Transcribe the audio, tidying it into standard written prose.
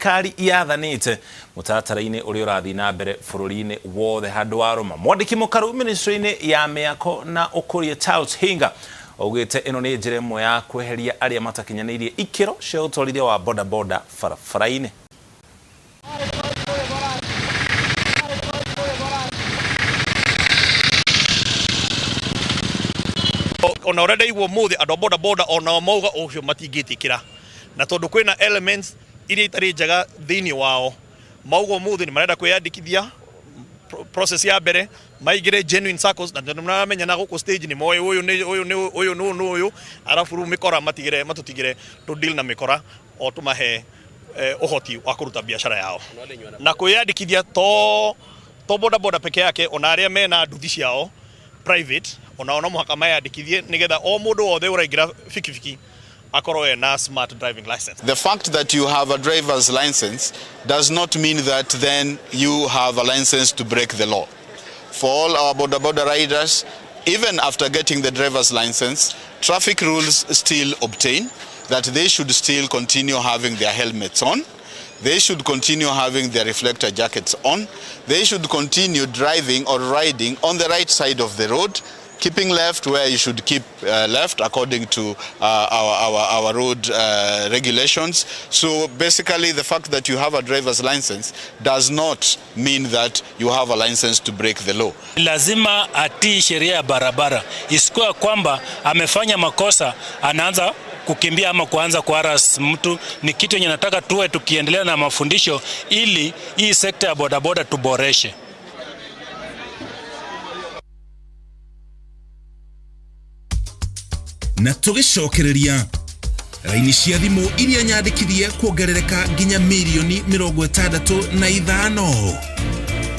Thirikari yathanĩte mũtaratara-inĩ ũrĩa ũrathiĩ na mbere bũrũri-inĩ wothe handũ wa rũma. Mwandĩki mũkaru ministry-inĩ ya mĩako na ũkũria Charles Hinga augĩte ĩno nĩ njĩra ĩmwe ya kweheria arĩa matakinyanĩirie ikĩro cia ũtwarithia wa bodaboda barabara-inĩ. Ona ũrĩa ndaigua ũmũthĩ andũ a boda boda onao mauga ũcio matingĩtĩkĩra, na tondũ kwĩna elements iria itarĩ njega thĩinĩ wao, mauga ũmũthĩ nĩ marenda kwĩyandĩkithia process ya mbere maingĩre genuine SACCOs, na tondũ nĩmaramenyana gũkũ stage nĩ moĩ ũyũ nĩ ũyũ nĩ ũyũ nĩ ũyũ ũyũ, arabu rĩu mĩkora matigĩre matũtigĩre tũ deal na mĩkora o tũmahe ũhoti wa kũruta biacara yao na kwĩyandĩkithia to to boda boda peke yake, ona arĩa mena nduthi ciao private onao no mũhaka meyandĩkithie nĩgetha o mũndũ wothe ũraingĩra bikibiki akorwo ena smart driving license. The fact that you have a driver's license does not mean that then you have a license to break the law. For all our boda boda riders, even after getting the driver's license, traffic rules still obtain that they should still continue having their helmets on. They should continue having their reflector jackets on. They should continue driving or riding on the right side of the road, keeping left where you should keep left according to our road regulations. So basically the fact that you have a driver's license does not mean that you have a license to break the law. Lazima atii sheria ya barabara, isikuwa kwamba amefanya makosa anaanza kukimbia ama kuanza kuharass mtu. Ni kitu yenye nataka tuwe tukiendelea na mafundisho ili hii sekta ya bodaboda tuboreshe. Na tũgĩcokereria raini cia thimũ iria nyandĩkithie kuongerereka nginya mirioni 65.